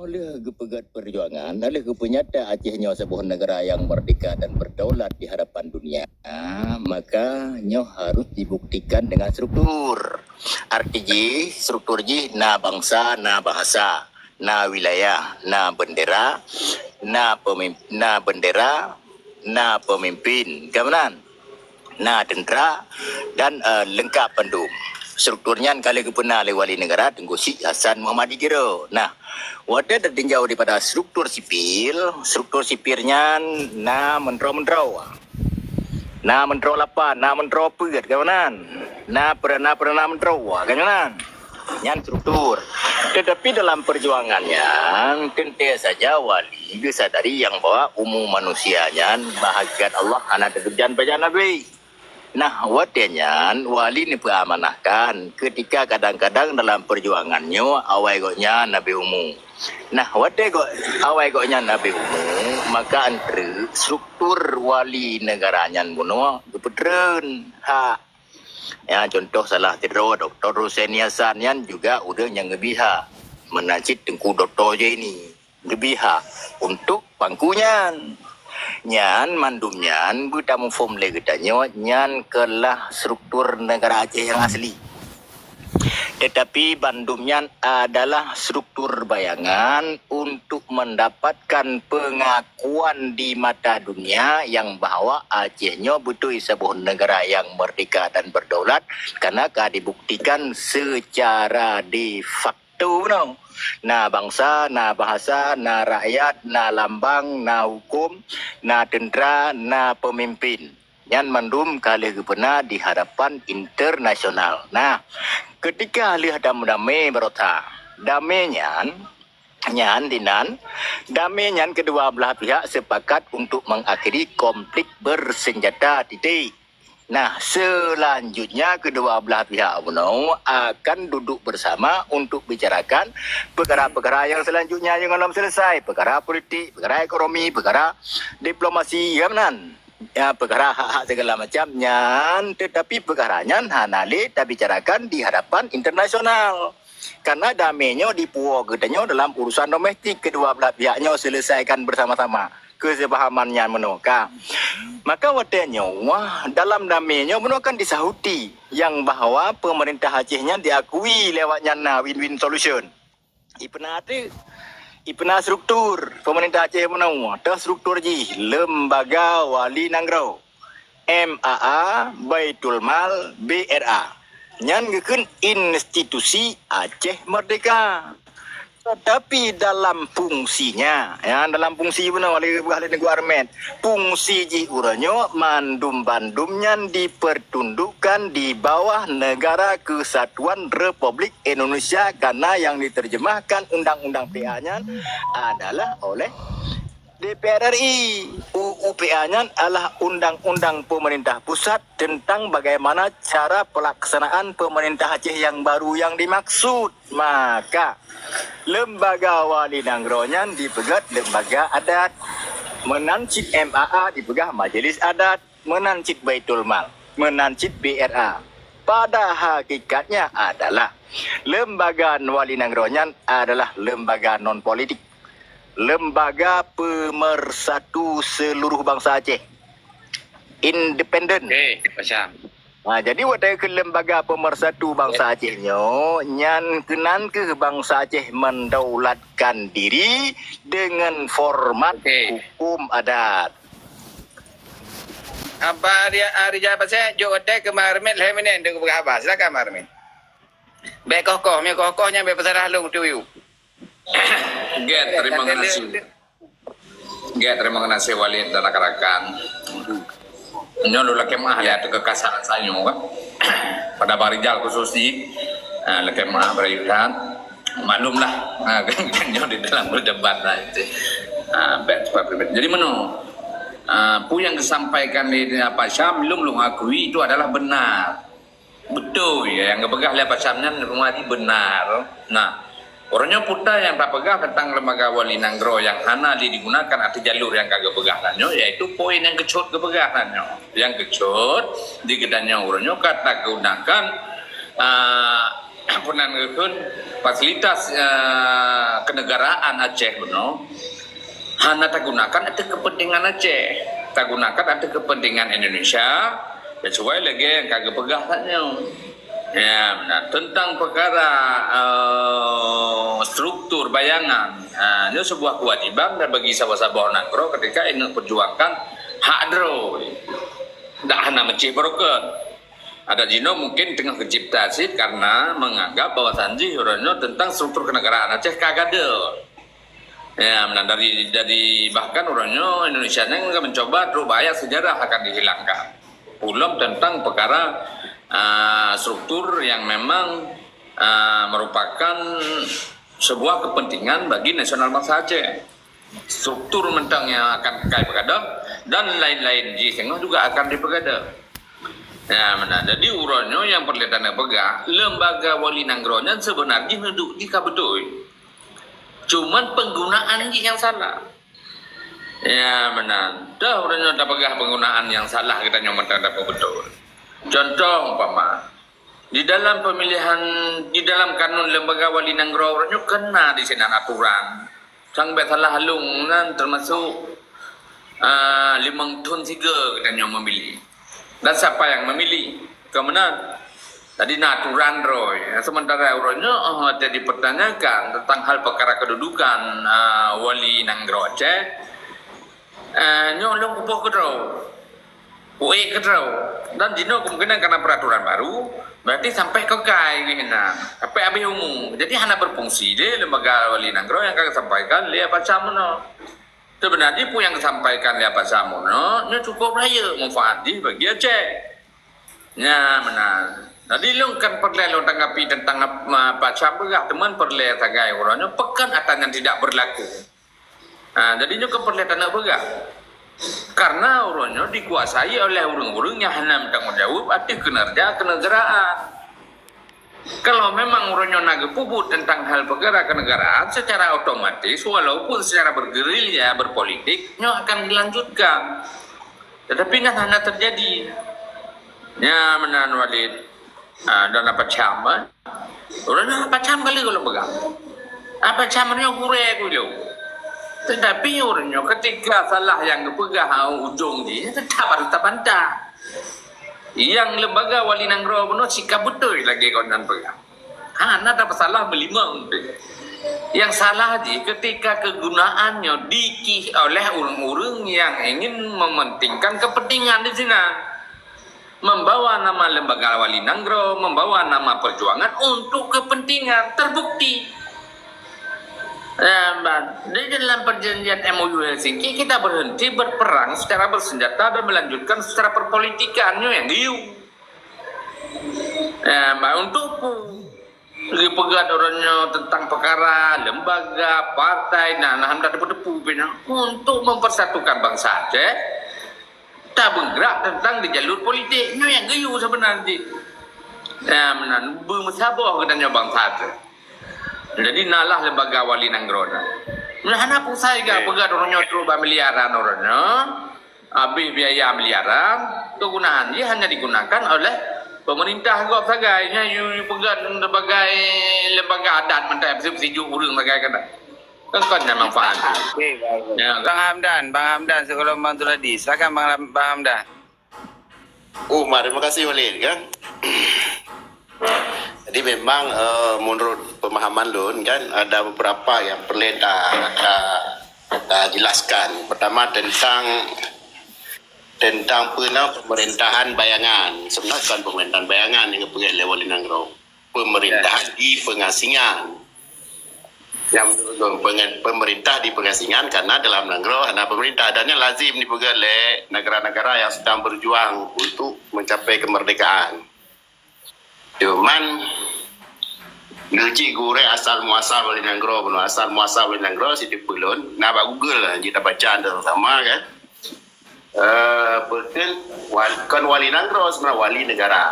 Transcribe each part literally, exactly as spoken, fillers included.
lheueh geupeugét peujuangan, lheueh geupeunyata Aceh nyoe saboh neugara nyang merdeka dan berdaulat di hadapan dunia, maka nyoe harus dibuktikan dengan struktur. Arti jih, struktur jih na bansa, na bahasa, na wilayah, na bendera, na pemim-, na bendera, na pemimpin. Ka meunan? Na tentera dan, eh, lengkap bandum. Struktur nyan ka lheueh geupeuna lé Wali Negara Teungku Chik Hasan Muhammad di Tiro. Nah, watée tatinjau daripada struktur sipil, struktur sipil nyan na meuntroe-meuntroe. Na meuntroe lapan, na meuntroe peuet, ka meunan. Na perdana, perdana meuntroe, ka meunan. Nyan struktur. Tetapi dalam perjuangan nyan, teuntée saja Wali geusadari nyang bahwa umu manusia nyan bahagian Allah hana teuteujan pajan habéh. Nah, watée nyan Wali neupeuamanahkan, keutika kadang-kadang dalam perjuangan nyoe awai gobnyan habéh umu. Nah, watée go-, awai gobnyan habéh umu, maka antreuk struktur Wali Negara nyan bunoe geupeutreun hak. Ya, contoh salah sidroe Doktor Husaini Hasan nyan juga ureuëng nyang geubri hak. Meunan cit Teungku Doktor Zaini geubri hak untuk pangku nyan. Nyan mandum nyan beutamuphom lé geutanyoe nyan keulah struktur negara Aceh nyang asli. Tetapi bandum nyan adalah struktur bayangan untuk mendapatkan pengakuan di mata dunia yang bahwa Aceh nyoe beutôi saboh negara nyang merdeka dan berdaulat, karena ka dibuktikan secara de facto bunoe. Na bansa, na bahasa, na rakyat, na lambang, na hukum, na tentera, na pemimpin. Nyan mandum ka lheueh geupeuna di hadapan internasional. Nah, keutika lheueh dam-, damé barota, damé nyan, nyan dinan, damé nyan kedua belah pihak sepakat untuk mengakhiri konflik bersenjata, titik. Nah, selanjutnya kedua belah pihak bunoe akan duduk bersama untuk bicarakan peukara-peukara nyang selanjutnya nyang lom selesai, peukara politik, peukara ekonomi, peukara diplomasi, ya meunan. Ya, peukara hak-hak segala macam nyan, tetapi peukara nyan hana lé tabicarakan di hadapan internasional. Karena damé nyoe dipuwoe geutanyoe dalam urusan domestik, kedua belah pihak nyoe selesaikan bersama-sama. Keusepahaman nyan meunoe ka. Maka watée nyoe, wah, dalam damé nyoe meunoe kan disahuti nyang bahwa pemerintah Aceh nyan diakui lewat nyan na win-win solution. Ipeuna ateueh, ipeuna struktur pemerintah Aceh meunoe, teuh struktur jih Lembaga Wali Nanggroe, M A A, Baitul Mal, B R A. Nyan geukheun institusi Aceh Merdeka. Tetapi dalam fungsinya, ya, dalam fungsi bunoe lé geupeugah lé Teungku Armet, fungsi jih uroe nyoe mandum bandum nyan dipertundukkan di bawah Negara Kesatuan Republik Indonesia, karena yang diterjemahkan undang-undang P A nyan adalah oleh D P R R I. U U P A nyan adalah undang-undang pemerintah pusat tentang bagaimana cara pelaksanaan pemerintah Aceh yang baru yang dimaksud. Maka, Lembaga Wali Nanggroe nyan dipeugét lembaga adat. Meunan cit M A A dipeugah Majelis Adat. Meunan cit Baitul Mal. Meunan cit B R A. Pada hakikatnya adalah, Lembaga Wali Nanggroe nyan adalah lembaga non politik. Lembaga pemersatu seluruh bangsa Aceh. Independen. Okey, macam. Ha, jadi, watée keu Lembaga Pemersatu Bangsa Aceh nyoe, nyan keunan kheueh bangsa Aceh mendaulatkan diri dengan format Okey. hukum adat. Abah Ria-, Rijal Pasek, jok watée keu Marmin, lhée minit untuk peugah haba. Silakan, Marmin. Bék koh-koh, meu koh-koh nyan bék peusalah lôn, tu yue. Gét, terima kasih. Gét, terima kasih Walid dan rakan-rakan. Nyoe lôn lakée meuah lé ateueh keukasaan sanyoe kan. Pada Bang Rijal khusus jih, ah, lakée meuah Bang Rijal. Maklumlah, ah, kan nyoe di dalam berdebat lah itu. Ah, bet, bet, bet. Jadi meunoe, ah, peue nyang disampaikan lé Pak Syam, lôn, lôn akui itu adalah benar. Beutôi, ya, nyang geupeugah lé Pak Syam nyan benar. Nah, uroe nyoe peue nyang tapeugah teuntang lembaga wali nanggroe nyang hana lé digunakan ateueh jalur nyang ka geupeugah tanyoe, yaitu poin nyang keuchot geupeugah tanyoe. Nyang keuchot di geutanyoe uroe nyoe ka tagunakan, ah, peunan geukheun fasilitas, eh, kenegaraan Aceh bunoe hana tagunakan ateueh kepentingan Aceh, tagunakan ateueh kepentingan Indonesia, sesuai lagèe nyang ka geupeugah saat nyoe. Ya, nah, tentang perkara, eh, struktur bayangan, ah, nyoe sebuah kewajiban dan bagi saboh-saboh nanggroe ketika ingat perjuangkan hak droe. Dak hana meucih broken. Adak jinoe mungkin teungoh geucipta cit karena menganggap bahwa sanjih uroe nyoe tentang struktur kenegaraan Aceh ka gadel. Ya, meunan dari, dari bahkan uroe nyoe Indonesia nyan ka mencoba trok bak ayat sejarah akan dihilangkan. Ulom tentang perkara, ah, struktur yang memang, ah, merupakan sebuah kepentingan bagi nasional bangsa Aceh. Struktur mantong nyang akan kai peugadôh dan lain-lain jih teungoh juga akan dipeugadôh. Ya, meunan. Jadi, uroe nyoe nyang peureulèe taneuk peugah, lembaga wali nanggroe nyan seubeuna jih neuduek jih ka beutôi. Cuman penggunaan jih nyang salah. Ya, meunan. Dah uroe nyoe tapeugah penggunaan nyang salah, geutanyoe mantong tapeubeutôi. Contoh umpama, di dalam pemilihan, di dalam kanun lembaga wali nanggroe uroe nyoe kan na di sinan aturan. Sang bèk salah lôn nan termasuk, ah, limong thôn sigoe geutanyoe memilih. Dan siapa yang memilih? Kon meunan. Jadi na aturan droe. Sementara uroe nyoe, oh, jadi pertanyakan tentang hal perkara kedudukan, ah, wali nanggroe Aceh. Ah, nyoe lôn kupoh keudroe. Uék keudroe. Dan jinoe kemungkinan karena peraturan baru, berarti sampai kokai geuh na, sampai habéh umu. Jadi hana berfungsi deh lembaga wali nanggroe nyang ka geusampaikan lé Apa Syam nyoe. Seubeuna jih peue nyang geusampaikan lé Apa Syam nyoe, nyoe cukup rayeuk manfaat jih bagi Aceh. Nyan meunan. Jadi lôn kan peureulèe lôn tanggapi tentang ap-, Apa Syam peugah, teuma peureulèe sagai uroe nyoe pekan ata nyang tidak berlaku. Ha, jadi nyoe kan peureulèe taneuk peugah. Karena uroe nyoe dikuasai oleh ureueng-ureueng nyang hana meutanggong jaweueb ateueh kinerja kenegaraan. Kalau memang uroe nyoe na geupeubuet tentang hal peukara kenegaraan, secara otomatis, walaupun secara bergerilya, berpolitik, nyoe akan dilanjutkan. Tetapi nyan hana terjadi. Nyan meunan Walid, ah, dan Apa Syam, eh. Uroe nyoe Apa Syam ka lheueh lôn peugah. Apa Syam nyoe gurèe ku lôn. Tetapi uroe nyoe ketika salah nyang geupeugah, ah, ujong jih, tetap harus tabantah. Nyang lembaga wali nanggroe bunoe sikap beutôi lagèe gobnyan peugah. Hana tapeusalah meulimong pih. Nyang salah jih ketika kegunaan nyoe dikih oleh ureueng-ureueng nyang ingin mementingkan kepentingan di sinan. Membawa nama lembaga wali nanggroe, membawa nama perjuangan untuk kepentingan terbukti. Eh, ba-, di dalam perjanjian M O U Helsinki, kita berhenti berperang secara bersenjata dan melanjutkan secara perpolitikan. Nyoe nyang geuyue. Eh, ba-, untuk pu-, geupeugah droeneuh tentang peukara lembaga, partai, nah, nah, hana teupeu-teupeu pih nyan. Untuk mempersatukan bangsa Aceh, tabeugrak tentang di jalur politik. Nyoe nyang geuyue sebenarnya. Nah, meunan, beumeusaboh geutanyoe bangsa Aceh. Jadi, nalah lembaga wali nanggroe nyan. Nah, hana peue sai geupeugah droeneuh trok bak miliaran droeneuh. Habéh biaya miliaran, kegunaan jih hanya digunakan oleh pemerintah gob sagai. Nyan yue, yue peugah sebagai lembaga adat mantong sijuek ureueng sagai kana. Kan kon nyan manfaat. Okey, baik. Ya. Bang Hamdan, Bang Hamdan Sekolah Bang Tuladi. Silakan Bang Ram-, Bang Hamdan. Oh, terima kasih Walid kan. Jadi memang, eh, menurut pemahaman lôn kan ada beberapa yang perlu ta, ta, ta jelaskan. Pertama tentang, tentang puna pemerintahan bayangan. Sebenarnya bukan pemerintahan bayangan yang dipeugah oleh Wali Nanggroe. Pemerintahan di pengasingan. Yang menurut lôn, pengen-, pemerintah di pengasingan karena dalam nanggroe hana pemerintah. Dan nyan lazim dipeugah lé negara-negara yang sedang berjuang untuk mencapai kemerdekaan. Cuman, neucit gurèe asal muasal wali nanggroe bunoe. Asal muasal wali nanggroe siteupeu lôn, na bak Google lah, jeuet tabaca sama-sama kan. Eh, beutôi, wal-, kon wali nanggroe, sebenarnya wali negara.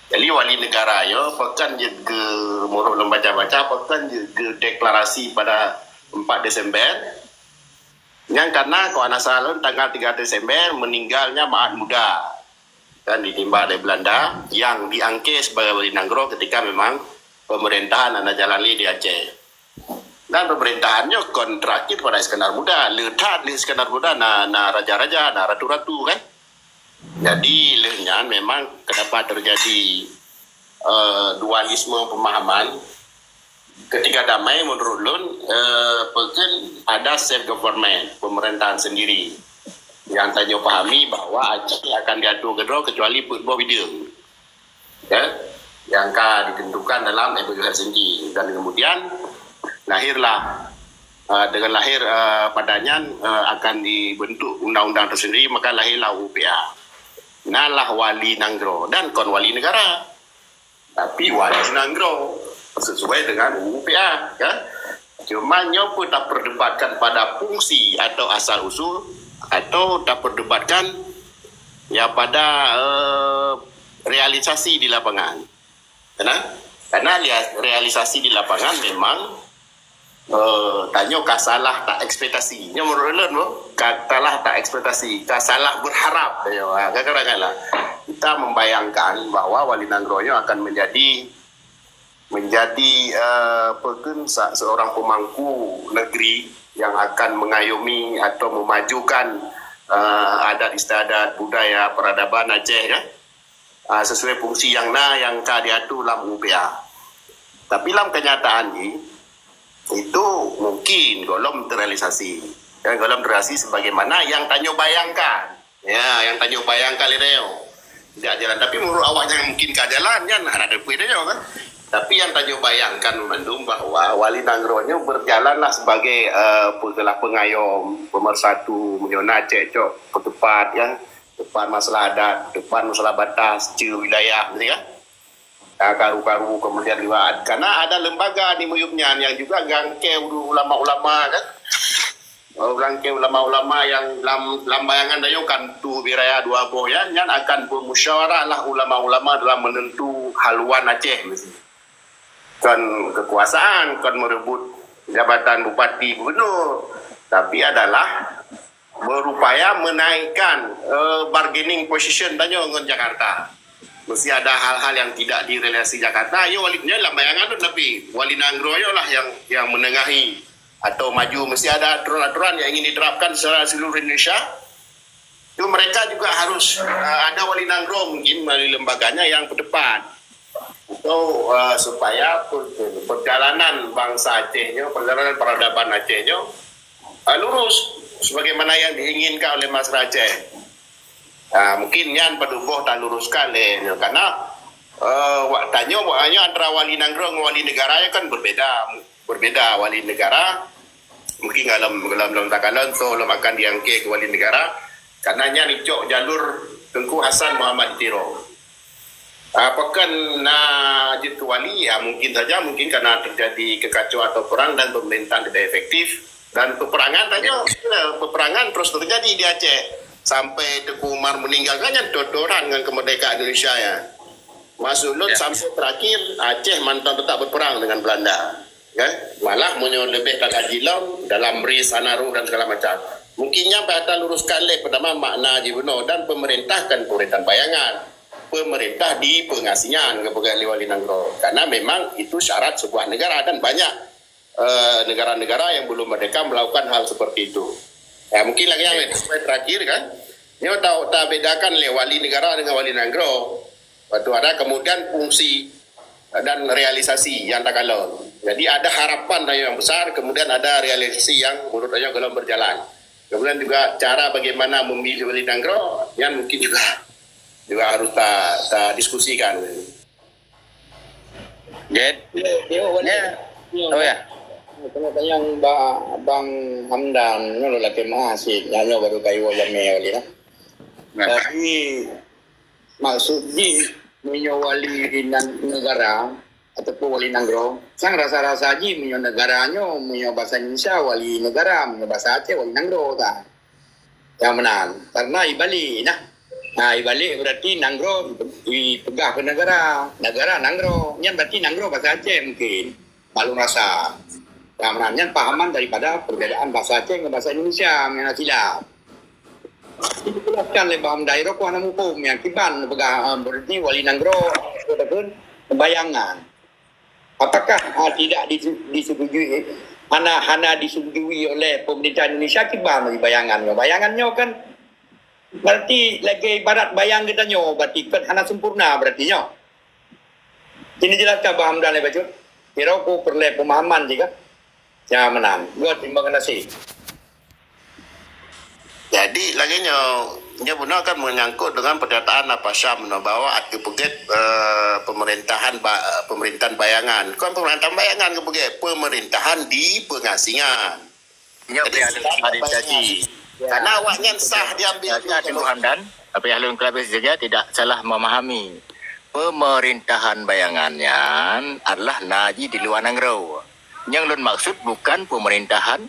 Jadi wali negara nyoe, pakon jeuet geu-, meunurot lôn baca-baca, pakon jeuet geudeklarasi pada empat Desember. Nyan karena kon asal lôn tanggal tiga Desember meninggalnya Mahat Muda. kan, ditimbak dari Belanda, yang diangke sebagai wali nanggroe ketika memang pemerintahan hana jalan lé di Aceh. Dan pemerintahan nyoe kon terakhir pada Iskandar Muda, le that lé Iskandar Muda na, na raja-raja, na ratu-ratu, kan. Jadi lheueh nyan memang kenapa terjadi, eh, dualisme pemahaman. Ketika damai, menurut lôn, eh, peukén ada self government, pemerintahan sendiri. Yang tanyoe pahami bahwa Aceh akan diatur keudroe kecuali peuet boh bideueng, ya, yang ka ditentukan dalam M O U Helsinki. Dan kemudian lahirlah, eh, dengan lahir, eh, padanya, eh, akan dibentuk undang-undang tersendiri, maka lahirlah U U P A. Nalah wali nanggroe dan kon wali negara, tapi wali nanggroe sesuai dengan U U P A, kan? Cuma nyoe pun taperdebatkan pada fungsi atau asal usul, atau taperdebatkan ya pada, eh, realisasi di lapangan. Karena, karena lia-, realisasi di lapangan memang, eh, tanyoe ka salah tak ekspektasi. Nyoe menurut lôn, boh, ka salah tak ekspektasi, ka salah berharap. Tanyoe, ha, kadang-kadang lah kita membayangkan bahwa wali nanggroe nyoe akan menjadi, menjadi, eh, peukén sa-, seorang pemangku negeri yang akan mengayomi atau memajukan, eh, adat istiadat, budaya, peradaban Aceh, kan? Ah, sesuai fungsi yang na, yang ka diatur lam U U P A. Tapi lam kenyataan jih, itu mungkin gohlom terrealisasi. Dan gohlom terrealisasi sebagaimana yang tanyoe bayangkan. Ya, yang tanyoe bayangkan lé tanyoe. Tidak jalan. Tapi menurut awak yang mungkin ka jalan, nyan hana teupeu tanyoe, kan. Tapi yang tanyoe bayangkan mandum bahwa wali nanggroe nyoe berjalanlah sebagai, eh, peugah pengayom, pemersatu, meunyoe na cekcok, peuteupat, ya. Teupat masalah adat, teupat masalah batas, ceu wilayah, gitu kan. Ah, karu-karu, kemudian juga, karena ada lembaga di miyueb nyan yang juga gangkée ulama-ulama, kan. Oh, gangkée ulama-ulama yang lam, lam bayangan tanyoe kan tu biraya dua boh, ya, nyan akan bermusyawarah lah ulama-ulama dalam menentu haluan Aceh mesti. Kon kekuasaan, kon merebut jabatan bupati, gubernur, tapi adalah berupaya menaikkan, eh, bargaining position tanyoe ngon Jakarta. Mesti ada hal-hal yang tidak direalisasi Jakarta, yo wali nyoe lam bayangan tu, tapi wali nanggroe nyoe lah yang, yang menengahi atau maju. Mesti ada aturan-aturan yang ingin diterapkan secara seluruh Indonesia. Itu mereka juga harus, eh, ada wali nanggroe mungkin melalui lembaganya yang berdepan. Itu, eh, supaya per-, perjalanan bangsa Aceh nyoe, perjalanan peradaban Aceh nyoe, eh, lurus sebagaimana yang diinginkan oleh masyarakat Aceh. Ah, mungkin nyan padum boh taluruskan lé nyoe, karena, eh, wak tanyoe, wak nyoe antara wali nanggroe ngon wali negara nyoe kan berbeda, berbeda wali negara. Mungkin dalam, dalam, dalam takalon so lom akan diangke ke wali negara, karena nyan icok jalur Teungku Hasan Muhammad di Tiro. Ah, pakon na jeuet keu wali, ya mungkin saja, mungkin karena terjadi kekacauan atau perang dan pemerintahan tidak efektif. Dan peperangan saja, ya, peperangan terus terjadi di Aceh. Sampai Teungku Umar meninggal kan nyan totoran dengan kemerdekaan Indonesia, ya. Maksud lôn, ya, sampai terakhir Aceh mantong tetap berperang dengan Belanda. Ya, malah meunyoe leubeh takaji lom dalam ris, anaru dan segala macam. Mungkin nyan payah taluruskan lé, pertama makna jih bunoe dan pemerintah kan pemerintahan bayangan. Pemerintah di pengasingan kepeugah lé wali nanggroe. Karena memang itu syarat sebuah negara dan banyak, eh, negara-negara yang belum merdeka melakukan hal seperti itu. Ya, mungkin lagi yang, ya, sampai terakhir kan. Nyoe ta-, tabedakan lé wali negara dengan wali nanggroe. Lepas tu ada kemudian fungsi dan realisasi yang takalon. Jadi ada harapan yang besar, kemudian ada realisasi yang menurut saya belum berjalan. Kemudian juga cara bagaimana memilih wali nanggroe, yang mungkin juga, juga harus ta, ta diskusikan. Jet. Ya. Ya. Oh ya. Tengok tanyang ba-, Bang Hamdan, nyoe lagi masih, nyoe baru kayu jamé wali lah. Nah. Tapi maksud jih, meunyoe wali nan-, negara ataupun wali nanggroe, sang rasa-rasa jih meunyoe negara nyoe, meunyoe bahasa Indonesia wali negara, meunyoe bahasa Aceh wali nanggroe ta. Nyang meunan. Karena ibalik nah. Nah, ibalik berarti nanggroe ipeugah keu negara, negara nanggroe. Nyan berarti nanggroe bahasa Aceh mungkin. Maklum rasa. Nyang meunan nyan pahaman daripada perbedaan bahasa Aceh ngon bahasa Indonesia, nyang silap. Dijelaskan lé Bah Hamdan, irok hana muphom nyang kiban peugah, ah, berarti wali nanggroe, ataupun bayangan. Apakah, ah, tidak disu-, disetujui, hana, hana disetujui oleh pemerintah Indonesia kiban bagi bayangan nyoe? Bayangan nyoe kan berarti lagèe ibarat bayang geutanyoe, berarti kan hana sempurna berarti nyoe. Ini jelaskan Bah Hamdan lé bacut. Kira ku peureulèe pemahaman jih kan. Ya, meunan. Gua terima kasih. Jadi, lagèe nyoe, nyoe bunoe kan menyangkut dengan pernyataan Apa Syam bunoe bahwa geupeugèt, eh, pemerintahan ba-, pemerintahan bayangan. Bukan pemerintahan bayangan geupeugèt, pemerintahan di pengasingan. Nyoe jadi, pihak lôn klarifikasi. Karena awak nyan sah diambil. Saya Teungku Hamdan, pihak lôn klarifikasi saja tidak salah memahami. Pemerintahan bayangan nyan adalah na jih di luwa nanggroe. Nyang lôn maksud bukan pemerintahan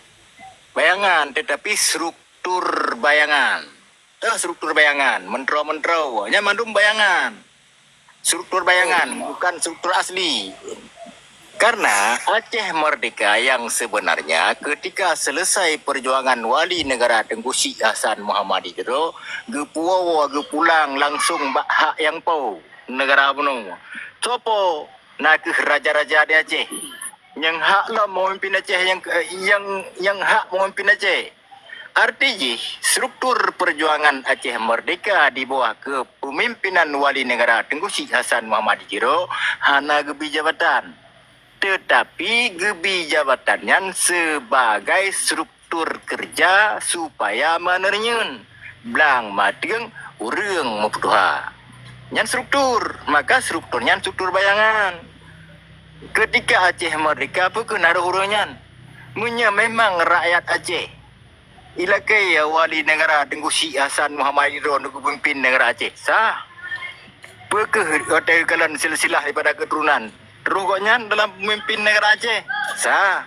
bayangan, tetapi struktur bayangan. Teuh struktur bayangan, mentro-mentro, nyan mandum bayangan. Struktur bayangan, bukan struktur asli. Karena Aceh Merdeka yang sebenarnya ketika selesai perjuangan Wali Negara Teungku Syik Hasan Muhammad Idro, geupuwoe geupulang langsung bak hak nyang po, negara bunoe. Soe po? Na kheueh raja-raja di Aceh. Nyang hak lom memimpin Aceh, nyang, nyang, nyang hak memimpin Aceh. Arti jih, struktur perjuangan Aceh Merdeka di bawah kepemimpinan Wali Negara Teungku Syik Hasan Muhammad Idro hana geubi jabatan. Tetapi geubi jabatan nyan sebagai struktur kerja supaya maneuneun blang mateueng ureueng meupeutuha. Nyan struktur, maka struktur nyan struktur bayangan. Ketika Aceh Merdeka, peu kheueh na rhoh ureueng nyan? Meunyoe memang rakyat Aceh ilakèe Wali Negara Teungku Syik Hasan Muhammad Idro untuk memimpin negara Aceh, sah. Peu kheueh watèe geukalon silsilah daripada keturunan, terus gobnyan dalam memimpin negara Aceh, sah.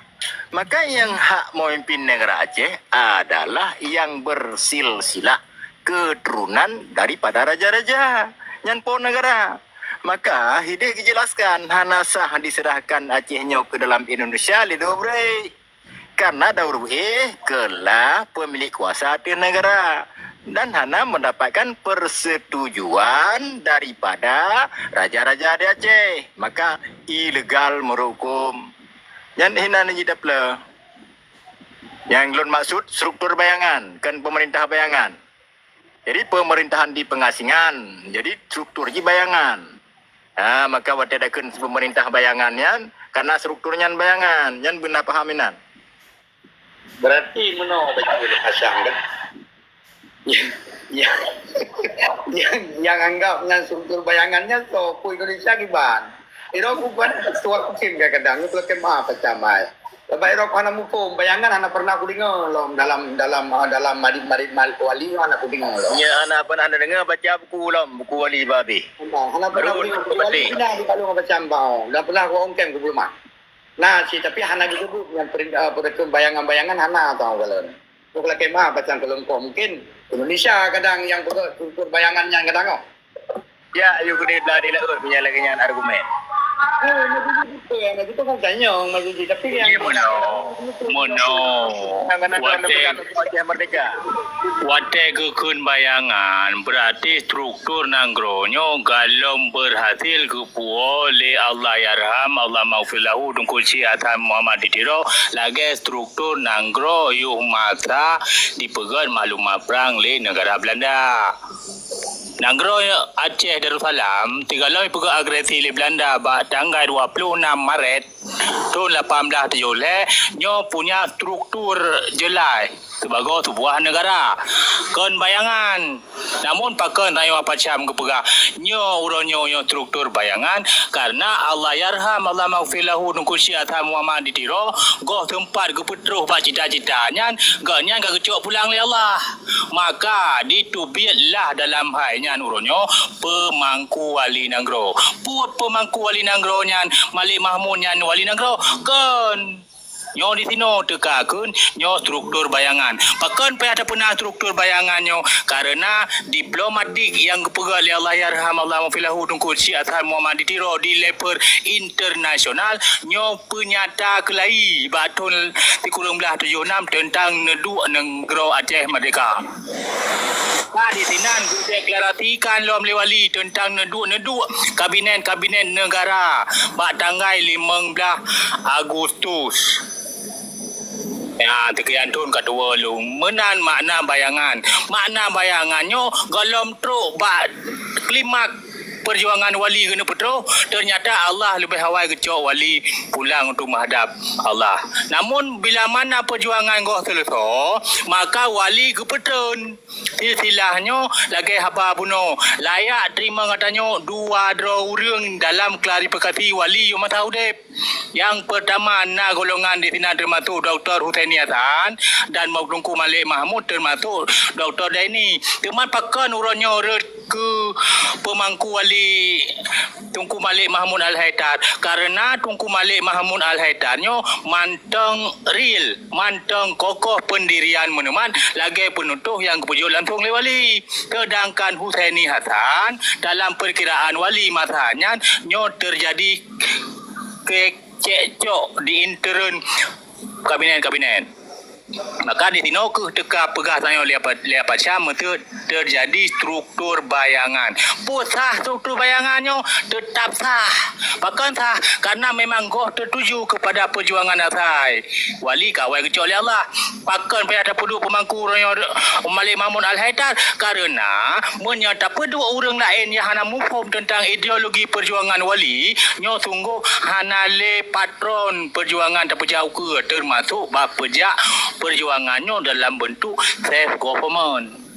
Maka nyang hak memimpin negara Aceh adalah nyang bersilsilah keturunan daripada raja-raja. Nyan po negara. Maka hideh dijelaskan hana sah diserahkan Aceh nyoe ke dalam Indonesia lé Daur Breh. Karena Daur Breh keulah pemilik kuasa ateueh negara dan hana mendapatkan persetujuan daripada raja-raja di Aceh. Maka ilegal meurok huköm. Nyan hinan jih tapeuleueh. Nyang lôn maksud struktur bayangan, kon pemerintah bayangan. Jadi pemerintahan di pengasingan, jadi struktur jih bayangan. Ha, maka watèe takheun pemerintah bayangan nyan, karena struktur nyan bayangan, nyan beuna paham inan. Berarti meunoe bagi Hasan kan? Nyang, nyang, nyang anggap nyan struktur bayangan nyan soe, peue Indonesia kiban? Irok bukan ketua kucing kadang-kadang, itu maaf macam ai. Sebab irok hana muphom, bayangan hana pernah kudeungoe lom dalam, dalam, ah, dalam marit-marit mal-, wali hana kudeungoe lom. Nya hana pernah deungoe baca buku lom, buku wali babeh. Hana, hana pernah kudeungoe. Buku wali pernah dikalung macam bau, dan pernah ku ongkeng ku belum. Nah, si, tapi hana disebut yang perintah, ah, bayangan-bayangan hana tau kalau. Bukan lagi mah bacaan kelompok mungkin Indonesia kadang yang peugah struktur bayangan nyan kadang, oh. Ya, ayo gede belah di laut punya lagi nyan argumen. Oh, maksud betul ya, maksud tu kan tanya, maksud tapi yang mono, mono. Watèe, watèe geukheun bayangan, berarti struktur nanggroe nyoe galom berhasil geupuwoe lé Allahyarham, Allahummaghfir lahu, Teungku Syik Hasan Muhammad di Tiro, lagèe struktur nanggroe yoh masa dipeugèt maklumat prang lé negara Belanda. Nanggroe Aceh Darussalam, sigohlom jipeugèt agresi lé Belanda bak tanggai dua puluh enam Maret thôn lapan belas tujoh lhèe, nyoe punya struktur jeulai sibagoe seubuah negara. Kon bayangan. Namun pakon tanyoe Apa Syam geupeugah, nyoe uroe nyoe, nyoe struktur bayangan, karena Allahyarham, Allahummaghfir lahu, Teungku Syik Hasan Muhammad di Tiro, goh teumpat geupeutroh bak cita-cita nyan, gobnyan ka geucok pulang lé Allah. Maka, diteubiet lah dalam hai nyan uroe nyoe, peumangku wali nanggroe. Peue peumangku wali nanggroe nyan, Malik Mahmud nyan wali nanggroe? Kon. Nyoe di sinoe teuka kheun nyoe struktur bayangan. Pakon payah tapeuna struktur bayangan nyoe? Karena diplomatik nyang geupeugah lé Allahyarham Allahu maghfirlahu Teungku Chik Hasan Muhammad di Tiro di level internasional nyoe peunyata keulayi bak thon sikureueng blaih tujoh nam teuntang neuduek nanggroe Aceh Merdeka. Ka di sinan geudeklarasikan lom lé wali teuntang neuduek-neuduek kabinet-kabinet neugara bak tanggai limong blaih Agustus. Ya, teukian thon ka tuwoe lom. Meunan makna bayangan. Makna bayangan nyoe gohlom trok bak klimak peujuangan wali keuneuk peutroh, teunyata Allah leubeh awai geucok wali pulang untuk meuhadab Allah. Namun, bila mana peujuangan goh seuleusoe, maka wali geupeutrön. Silsilah nyoe lagée haba bunoe, layak teurimong geutanyoe dua droe ureuëng dalam klarifikasi wali yôh masa udeb. Nyang peurtama na golongan di sinan teumasok Doktor Husaini Hasan dan Teungku Malik Mahmud teumasok Doktor Daini. Teuma pakon uroe nyoe rot keu peumangku wali Teungku Malik Mahmud Al-Haidar? Karena Teungku Malik Mahmud Al-Haidar nyoe mantong real, mantong kokoh pendirian meuneumat lagée peunutôh nyang geupeujok langsong lé wali. Sedangkan Husaini Hasan dalam peukiraan wali masa nyan nyoe teujadi ke cekcok di intern kabinet-kabinet. Maka di sinoe keuh teuka peugah tanyoe lé apa, lé apa cam meuteut teujadi struktur bayangan. Peue sah struktur bayangan nyoe teutap sah. Pakon sah? Karena memang goh teutuju keupada peujuangan asai. Wali ka awai geucok lé Allah. Pakon payah tapeuduek peumangku uroe nyoe Malik Mahmud Al-Haidar? Karena meunyoe tapeuduek ureuëng laén nyang hana muphom teuntang ideologi peujuangan wali, nyoe sunggoh hana lé patron peujuangan tapeujak ukeue, teumasok bak peujak peujuangan nyoe dalam beuntuk self government.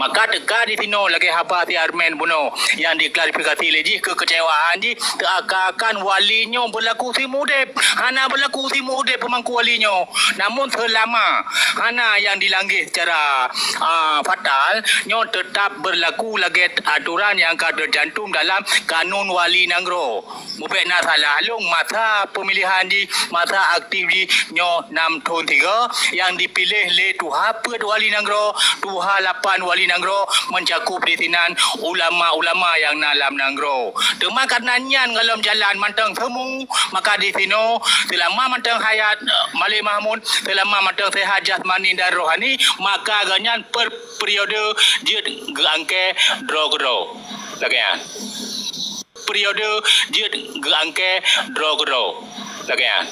Maka teuka di sinoe lagée haba si Armen bunoe nyang diklarifikasi lé jih keukeucewaan jih, teuakan-akan wali nyoe beulaku simudeub. Hana beulaku simudeub peumangku wali nyoe. Namun seulama hana nyang dilanggeh secara, ah, fatal, nyoe teutap beulaku lagée atoran nyang ka teucantum dalam kanun wali nanggroe. Mubek na salah lôn masa peumilihan jih, masa aktif jih nyoe nam thon tiga nyang dipiléh lé tuha peuet wali nanggroe, tuha lapan wali nanggroe meucakup di sinan ulama-ulama nyang na lam nanggroe. Teuma karena nyan gohlom jalan mantong seumu, maka di sinoe seulama mantong hayat, eh, Malik Mahmud, seulama mantong sehat jasmani dan rohani, maka gobnyan per-, periode jeuet geuangkée droe keudroe. Lagée nyan. Periode jeuet geuangkée droe keudroe. Lagée nyan.